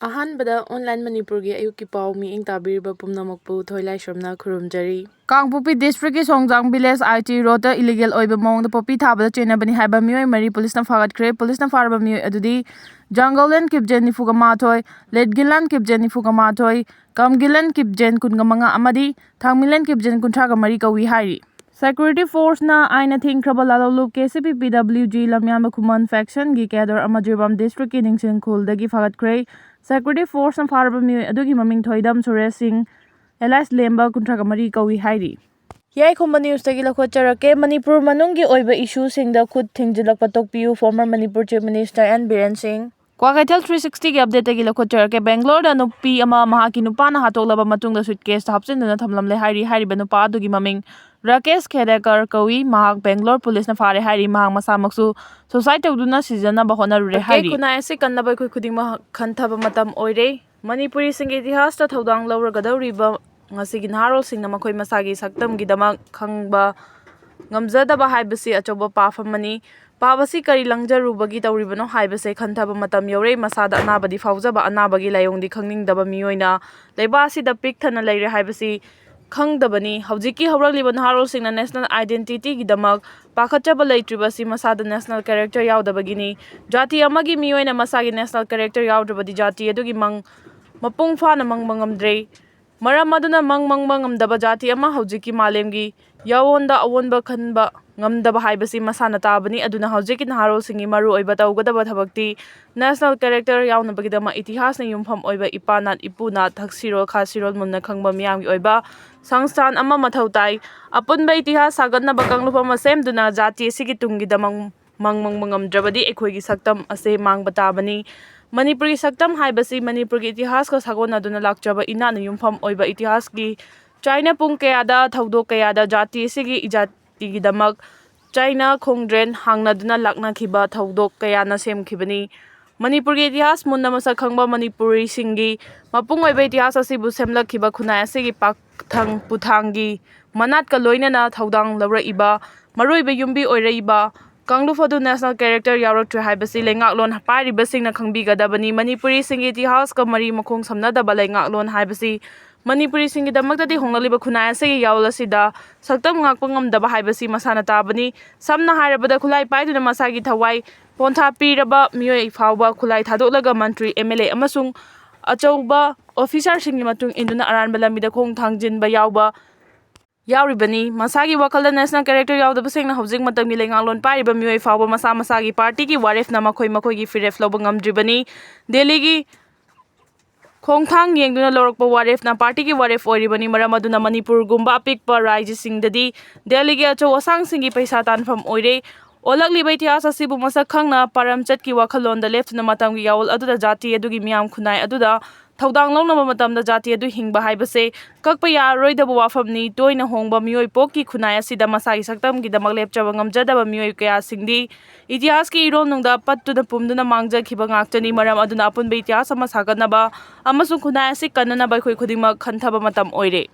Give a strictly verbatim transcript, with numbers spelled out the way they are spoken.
ꯑꯍꯥꯟꯕꯗ ꯑꯣꯟꯂꯥꯏꯟ ꯃꯅꯤꯄꯨꯔꯒꯤ ꯑꯌꯨꯛꯀꯤ ꯄꯥꯎ ꯃꯤꯠꯌꯦꯡ ꯇꯥꯕꯤꯔꯤꯕ ꯄꯨꯝꯅꯃꯛꯄꯨ ꯊꯣꯏꯂꯥꯏꯁ꯭ꯔꯝꯅ ꯈꯨꯔꯨꯝꯖꯔꯤ꯫ ꯀꯥꯡꯄꯣꯛꯄꯤ ꯗꯤꯁꯇ꯭ꯔꯤꯛꯀꯤ ꯁꯣꯡꯖꯥꯡ ꯚꯤꯂꯦꯖ ꯑꯥꯏ ꯇꯤ ꯔꯣꯗꯇ ꯏꯂꯤꯒꯦꯜ ꯑꯣꯏꯕ ꯃꯑꯣꯡꯗ ꯄꯣꯄꯤ ꯊꯥꯕꯗ ꯆꯦꯟꯅꯕꯅꯤ ꯍꯥꯏꯕ ꯃꯤꯑꯣꯏ ꯃꯔꯤ ꯄꯨꯂꯤꯁꯅ ꯐꯥꯒꯠꯈ꯭ꯔꯦ꯫ ꯄꯨꯂꯤꯁꯅ ꯐꯥꯔꯕ ꯃꯤꯑꯣꯏ ꯑꯗꯨꯗꯤ ꯖꯥꯡꯒꯧꯂꯦꯟ ꯀꯤꯞꯖꯦꯟ ꯅꯤꯐꯨꯒ ꯃꯥꯊꯣꯏ, ꯂꯦꯠꯒꯤꯂꯥꯟ ꯀꯤꯞꯖꯦꯟ ꯅꯤꯐꯨꯒ ꯃꯥꯊꯣꯏ, ꯀꯝꯒꯤꯂꯦꯟ ꯀꯤꯞꯖꯦꯟ ꯀꯨꯟꯒ ꯃꯉꯥ ꯑꯃꯗꯤ ꯊꯥꯡꯃꯤꯂꯦꯟ ꯀꯤꯞꯖꯦꯟ ꯀꯨꯟꯊ꯭ꯔꯥꯒ ꯃꯔꯤ ꯀꯧꯏ ꯍꯥꯏꯔꯤ꯫ ꯁꯦꯀ꯭ꯌꯨꯔꯤꯇꯤ ꯐꯣꯔꯁꯅ ꯑꯥꯏꯟꯅ ꯊꯤꯡꯈ꯭ꯔꯕ ꯂꯥꯂꯣꯡꯂꯨꯞ ꯀꯦ ꯁꯤ ꯄꯤ ꯄꯤ ꯗꯕ꯭ꯂꯤꯎ ꯖꯤ ꯂꯝꯌꯥꯟꯕ ꯈꯨꯃꯟ ꯐꯦꯛꯁꯟꯒꯤ ꯀꯦꯗꯔ ꯑꯃ ꯖꯤꯔꯤꯕꯥꯝ ꯗꯤꯁꯇ꯭ꯔꯤꯛꯀꯤ ꯅꯤꯡꯁꯤꯡ ꯈꯨꯜꯗꯒꯤ ꯐꯥꯒꯠꯈ꯭ꯔꯦ꯫ ꯁꯦꯀ꯭ꯌꯨꯔꯤꯇꯤ ꯐꯣꯔꯁꯅ ꯐꯥꯔꯕ ꯃꯤꯑꯣꯏ ꯑꯗꯨꯒꯤ ꯃꯃꯤꯡ ꯊꯣꯏꯗꯝ ꯁꯨꯔꯦꯁ ꯁꯤꯡ, ꯑꯦꯂꯥꯏꯁ ꯂꯦꯝꯕ, ꯀꯨꯟꯊ꯭ꯔꯥꯒ ꯃꯔꯤ ꯀꯧꯏ ꯍꯥꯏꯔꯤ꯫ ꯌꯥꯏꯈꯣꯝꯕ ꯅ꯭ꯌꯨꯁꯇꯒꯤ ꯂꯧꯈꯠꯆꯔꯛꯀꯦ꯫ ꯃꯅꯤꯄꯨꯔ ꯃꯅꯨꯡꯒꯤ ꯑꯣꯏꯕ ꯏꯁꯨꯁꯤꯡꯗ ꯈꯨꯠ ꯊꯤꯡꯖꯤꯜꯂꯛꯄ ꯇꯣꯛꯄꯤꯌꯨ, former Manipur Chief Minister N Biren Singh꯫ Kwakeithel three sixtyꯒꯤ updateꯇꯒꯤ ꯂꯧꯈꯠꯆꯔꯛꯀꯦ꯫ ꯕꯦꯡꯒ꯭ꯂꯣꯔꯗ ꯅꯨꯄꯤ ꯑꯃ ꯃꯍꯥꯛꯀꯤ ꯅꯨꯄꯥꯅ ꯍꯥꯠꯇꯣꯛꯂꯕ ꯃꯇꯨꯡꯗ suitcaseꯇ ꯍꯥꯞꯆꯤꯟꯗꯨꯅ ꯊꯝꯂꯝꯂꯦ ꯍꯥꯏꯔꯤ꯫ ꯍꯥꯏꯔꯤꯕ ꯅꯨꯄꯥ ꯑꯗꯨꯒꯤ ꯃꯃꯤꯡ ꯔꯥꯀꯦꯁ ꯈꯦꯗꯦꯀꯔ ꯀꯧꯏ꯫ ꯃꯍꯥꯛ ꯕꯦꯡꯒ꯭ꯂꯣꯔ ꯄꯨꯂꯤꯁꯅ ꯐꯥꯔꯦ ꯍꯥꯏꯔꯤ꯫ ꯃꯍꯥꯛ ꯃꯁꯥꯃꯛꯁꯨ suicide ꯇꯧꯗꯨꯅ ꯁꯤꯖꯅꯕ ꯍꯣꯠꯅꯔꯨꯔꯦ ꯍꯥꯏꯔꯤ꯫ ꯈꯨꯟꯅꯥꯏ ꯑꯁꯤ ꯀꯟꯅꯕ ꯑꯩꯈꯣꯏ ꯈꯨꯗꯤꯡꯃꯛ ꯈꯟꯊꯕ ꯃꯇꯝ ꯑꯣꯏꯔꯦ꯫ ꯃꯅꯤꯄꯨꯔꯤꯁꯤꯡꯒꯤ ꯏꯇꯤꯍꯥꯁꯇ ꯊꯧꯗꯥꯡ ꯂꯧꯔꯒꯗꯧꯔꯤꯕ ꯉꯁꯤꯒꯤ ꯅꯍꯥꯔꯣꯜꯁꯤꯡꯅ ꯃꯈꯣꯏ ꯃꯁꯥꯒꯤ ꯁꯛꯇꯝꯒꯤꯗꯃꯛ ꯈꯪꯕ ꯉꯝꯖꯗꯕ ꯍꯥꯏꯕꯁꯤ ꯑꯆꯧꯕ ꯄꯥꯞ ꯑꯃꯅꯤ꯫ ꯄꯥꯞ ꯑꯁꯤ ꯀꯔꯤ ꯂꯪꯖꯔꯨꯕꯒꯤ ꯇꯧꯔꯤꯕꯅꯣ ꯍꯥꯏꯕꯁꯦ ꯈꯟꯊꯕ ꯃꯇꯝ ꯌꯧꯔꯦ꯫ ꯃꯁꯥꯗ ꯑꯅꯥꯕꯗꯤ ꯐꯥꯎꯖꯕ, ꯑꯅꯥꯕꯒꯤ ꯂꯥꯏꯑꯣꯡꯗꯤ ꯈꯪꯅꯤꯡꯗꯕ ꯃꯤꯑꯣꯏꯅ ꯂꯩꯕꯥꯛ ꯑꯁꯤꯗ ꯄꯤꯛ ꯊꯟꯅ ꯂꯩꯔꯦ ꯍꯥꯏꯕꯁꯤ ꯈꯪꯗꯕꯅꯤ꯫ ꯍꯧꯖꯤꯛꯀꯤ ꯍꯧꯔꯛꯂꯤꯕ ꯅꯍꯥꯔꯣꯜꯁꯤꯡꯅ national identityꯒꯤꯗꯃꯛ ꯄꯥꯈꯠꯆꯕ ꯂꯩꯇ꯭ꯔꯤꯕꯁꯤ ꯃꯁꯥꯗ national character ꯌꯥꯎꯗꯕꯒꯤꯅꯤ꯫ ꯖꯥꯇꯤ ꯑꯃꯒꯤ ꯃꯤꯑꯣꯏꯅ ꯃꯁꯥꯒꯤ national character ꯌꯥꯎꯗ꯭ꯔꯕꯗꯤ ꯖꯥꯇꯤ ꯑꯗꯨꯒꯤ ꯃꯪ ꯃꯄꯨꯡ ꯐꯥꯅ ꯃꯪꯕ ꯉꯝꯗ꯭ꯔꯦ꯫ ꯃꯔꯝ ꯑꯗꯨꯅ ꯃꯪ ꯃꯪꯕ ꯉꯝꯗꯕ ꯖꯥꯇꯤ ꯑꯃ ꯍꯧꯖꯤꯛꯀꯤ ꯃꯥꯂꯦꯝꯒꯤ ꯌꯥꯑꯣꯟꯗ ꯑꯑꯣꯟꯕ ꯈꯟꯕ ꯉꯝꯗꯕ ꯍꯥꯏꯕꯁꯤ ꯃꯁꯥꯅ ꯇꯥꯕꯅꯤ꯫ ꯑꯗꯨꯅ ꯍꯧꯖꯤꯛꯀꯤ ꯅꯍꯥꯔꯣꯜꯁꯤꯡꯒꯤ ꯃꯔꯨꯑꯣꯏꯕ ꯇꯧꯒꯗꯕ ꯊꯕꯛꯇꯤ national character ꯌꯥꯎꯅꯕꯒꯤꯗꯃꯛ ꯏꯇꯤꯍꯥꯁꯅ ꯌꯨꯝꯐꯝ ꯑꯣꯏꯕ ꯏꯄꯥ ꯅꯥꯠ, ꯏꯄꯨ ꯅꯥꯠ, ꯊꯛꯁꯤꯔꯣꯜ ꯈꯥꯁꯤꯔꯣꯜ ꯃꯨꯟꯅ ꯈꯪꯕ ꯃꯤꯌꯥꯝꯒꯤ ꯑꯣꯏꯕ ꯁꯪꯁꯊꯥꯟ ꯑꯃ ꯃꯊꯧ ꯇꯥꯏ꯫ ꯑꯄꯨꯟꯕ ꯏꯇꯤꯍꯥꯁ ꯁꯥꯒꯠꯅꯕ ꯀꯥꯡꯂꯨꯞ ꯑꯃ ꯁꯦꯝꯗꯨꯅ ꯖꯥꯇꯤ ꯑꯁꯤꯒꯤ ꯇꯨꯡꯒꯤꯗꯃꯛ ꯃꯪ ꯃꯪꯕ ꯉꯝꯗ꯭ꯔꯕꯗꯤ ꯑꯩꯈꯣꯏꯒꯤ ꯁꯛꯇꯝ ꯑꯁꯦ ꯃꯥꯡꯕ ꯇꯥꯕꯅꯤ꯫ ꯃꯅꯤꯄꯨꯔꯒꯤ ꯁꯛꯇꯝ ꯍꯥꯏꯕꯁꯤ ꯃꯅꯤꯄꯨꯔꯒꯤ ꯏꯇꯤꯍꯥꯁꯀ ꯁꯥꯒꯣꯟꯅꯗꯨꯅ ꯂꯥꯛꯆꯕ ꯏꯅꯥꯠꯅ ꯌꯨꯝꯐꯝ ꯑꯣꯏꯕ ꯏꯇꯤꯍꯥꯁꯀꯤ ꯆꯥꯏꯅ ꯄꯨꯡ ꯀꯌꯥꯗ ꯊꯧꯗꯣꯛ ꯀꯌꯥꯗ ꯖꯥꯇꯤ ꯑꯁꯤꯒꯤ ꯏꯖꯥꯇꯤꯒꯤꯗꯃꯛ ꯆꯥꯏꯅ ꯈꯣꯡꯗ꯭ꯔꯦꯟ ꯍꯥꯡꯅꯗꯨꯅ ꯂꯥꯛꯅꯈꯤꯕ ꯊꯧꯗꯣꯛ ꯀꯌꯥꯅ ꯁꯦꯝꯈꯤꯕꯅꯤ꯫ ꯃꯅꯤꯄꯨꯔꯒꯤ ꯏꯇꯤꯍꯥꯁ ꯃꯨꯟꯅ ꯃꯁꯛ ꯈꯪꯕ ꯃꯅꯤꯄꯨꯔꯤꯁꯤꯡꯒꯤ ꯃꯄꯨꯡ ꯑꯣꯏꯕ ꯏꯇꯤꯍꯥꯁ ꯑꯁꯤꯕꯨ ꯁꯦꯝꯂꯛꯈꯤꯕ ꯈꯨꯟꯅꯥꯏ ꯑꯁꯤꯒꯤ ꯄꯥꯛꯊꯪ ꯄꯨꯊꯥꯡꯒꯤ ꯃꯅꯥꯠꯀ ꯂꯣꯏꯅꯅ ꯊꯧꯗꯥꯡ ꯂꯧꯔꯛꯏꯕ ꯃꯔꯨꯑꯣꯏꯕ ꯌꯨꯝꯕꯤ ꯑꯣꯏꯔꯛꯏꯕ ꯀꯥꯡꯂꯨꯞ ꯑꯗꯨ ꯅꯦꯁꯅꯦꯜ ꯀꯦꯔꯦꯛꯇꯔ ꯌꯥꯎꯔꯛꯇ꯭ꯔꯦ ꯍꯥꯏꯕꯁꯤ ꯂꯩꯉꯥꯛꯂꯣꯟ ꯄꯥꯏꯔꯤꯕꯁꯤꯡꯅ ꯈꯪꯕꯤꯒꯗꯕꯅꯤ꯫ ꯃꯅꯤꯄꯨꯔꯤꯁꯤꯡꯒꯤ ꯏꯇꯤꯍꯥꯁꯀ ꯃꯔꯤ ꯃꯈꯣꯡ ꯁꯝꯅꯗꯕ ꯂꯩꯉꯥꯛꯂꯣꯟ ꯍꯥꯏꯕꯁꯤ ꯃꯅꯤꯄꯨꯔꯤꯁꯤꯡꯒꯤꯗꯃꯛꯇꯗꯤ ꯍꯣꯡꯂꯛꯂꯤꯕ ꯈꯨꯟꯅꯥꯏ ꯑꯁꯤꯒꯤ ꯌꯥꯑꯣꯜ ꯑꯁꯤꯗ ꯁꯛꯇꯝ ꯉꯥꯛꯄ ꯉꯝꯗꯕ ꯍꯥꯏꯕꯁꯤ ꯃꯁꯥꯅ ꯇꯥꯕꯅꯤ꯫ ꯁꯝꯅ ꯍꯥꯏꯔꯕꯗ, ꯈꯨꯠꯂꯥꯏ ꯄꯥꯏꯗꯨꯅ ꯃꯁꯥꯒꯤ ꯊꯋꯥꯏ ꯄꯣꯟꯊꯥ ꯄꯤꯔꯕ ꯃꯤꯑꯣꯏ ꯐꯥꯎꯕ ꯈꯨꯠꯂꯥꯏ ꯊꯥꯗꯣꯛꯂꯒ ꯃꯟꯇ꯭ꯔꯤ, ꯑꯦꯝ ꯑꯦꯜ ꯑꯦ ꯑꯃꯁꯨꯡ ꯑꯆꯧꯕ ꯑꯣꯐꯤꯁꯥꯔꯁꯤꯡꯒꯤ ꯃꯇꯨꯡ ꯏꯟꯗꯨꯅ ꯑꯔꯥꯟꯕ ꯂꯝꯕꯤꯗ ꯈꯣꯡ ꯊꯥꯡꯖꯤꯟꯕ ꯌꯥꯎꯕ ꯌꯥꯎꯔꯤꯕꯅꯤ꯫ ꯃꯁꯥꯒꯤ ꯋꯥꯈꯜꯗ ꯅꯦꯁꯅꯦꯜ ꯀꯦꯔꯦꯛꯇꯔ ꯌꯥꯎꯗꯕꯁꯤꯡꯅ ꯍꯧꯖꯤꯛ ꯃꯇꯝꯒꯤ ꯂꯩꯉꯥꯛꯂꯣꯟ ꯄꯥꯏꯔꯤꯕ ꯃꯤꯑꯣꯏ ꯐꯥꯎꯕ ꯃꯁꯥ ꯃꯁꯥꯒꯤ ꯄꯥꯔꯇꯤꯒꯤ ꯋꯥꯔꯦꯞꯅ ꯃꯈꯣꯏ ꯃꯈꯣꯏꯒꯤ ꯐꯤꯔꯦꯞ ꯂꯧꯕ ꯉꯝꯗ꯭ꯔꯤꯕꯅꯤ꯫ ꯗꯦꯜꯂꯤꯒꯤ ꯈꯣꯡꯊꯥꯡ ꯌꯦꯡꯗꯨꯅ ꯂꯧꯔꯛꯄ ꯋꯥꯔꯦꯞꯅ ꯄꯥꯔꯇꯤꯒꯤ ꯋꯥꯔꯦꯞ ꯑꯣꯏꯔꯤꯕꯅꯤ꯫ ꯃꯔꯝ ꯑꯗꯨꯅ ꯃꯅꯤꯄꯨꯔꯒꯨꯝꯕ ꯑꯄꯤꯛꯄ ꯔꯥꯏꯖ꯭ꯌꯁꯤꯡꯗꯗꯤ ꯗꯦꯜꯂꯤꯒꯤ ꯑꯆꯧ ꯑꯁꯥꯡꯁꯤꯡꯒꯤ ꯄꯩꯁꯥ ꯇꯥꯟꯐꯝ ꯑꯣꯏꯔꯦ꯫ ꯑꯣꯜꯂꯛꯂꯤꯕ ꯏꯇꯤꯍꯥꯁ ꯑꯁꯤꯕꯨ ꯃꯁꯛ ꯈꯪꯅ ꯄꯥꯔꯝꯆꯠꯀꯤ ꯋꯥꯈꯜꯂꯣꯟꯗ ꯂꯦꯞꯇꯨꯅ ꯃꯇꯝꯒꯤ ꯌꯥꯑꯣꯜ ꯑꯗꯨꯗ ꯖꯥꯇꯤ ꯑꯗꯨꯒꯤ ꯃꯤꯌꯥꯝ ꯈꯨꯟꯅꯥꯏ ꯑꯗꯨꯗ ꯊꯧꯗꯥꯡ ꯂꯧꯅꯕ ꯃꯇꯝꯗ ꯖꯥꯇꯤ ꯑꯗꯨ ꯍꯤꯡꯕ ꯍꯥꯏꯕꯁꯦ ꯀꯛꯄ ꯌꯥꯔꯔꯣꯏꯗꯕ ꯋꯥꯐꯝꯅꯤ꯫ ꯇꯣꯏꯅ ꯍꯣꯡꯕ ꯃꯤꯑꯣꯏ ꯄꯣꯛꯀꯤ ꯈꯨꯟꯅꯥꯏ ꯑꯁꯤꯗ ꯃꯁꯥꯒꯤ ꯁꯛꯇꯝꯒꯤꯗꯃꯛ ꯂꯦꯞꯆꯕ ꯉꯝꯖꯗꯕ ꯃꯤꯑꯣꯏ ꯀꯌꯥꯁꯤꯡꯗꯤ ꯏꯇꯤꯍꯥꯁꯀꯤ ꯏꯔꯣꯟꯅꯨꯡꯗ ꯄꯠꯇꯨꯅ ꯄꯨꯝꯗꯨꯅ ꯃꯥꯡꯖꯈꯤꯕ ꯉꯥꯛꯇꯅꯤ꯫ ꯃꯔꯝ ꯑꯗꯨꯅ ꯑꯄꯨꯟꯕ ꯏꯇꯤꯍꯥꯁ ꯑꯃ ꯁꯥꯒꯠꯅꯕ ꯑꯃꯁꯨꯡ ꯈꯨꯟꯅꯥꯏ ꯑꯁꯤ ꯀꯟꯅꯅꯕ ꯑꯩꯈꯣꯏ ꯈꯨꯗꯤꯡꯃꯛ ꯈꯟꯊꯕ ꯃꯇꯝ ꯑꯣꯏꯔꯦ꯫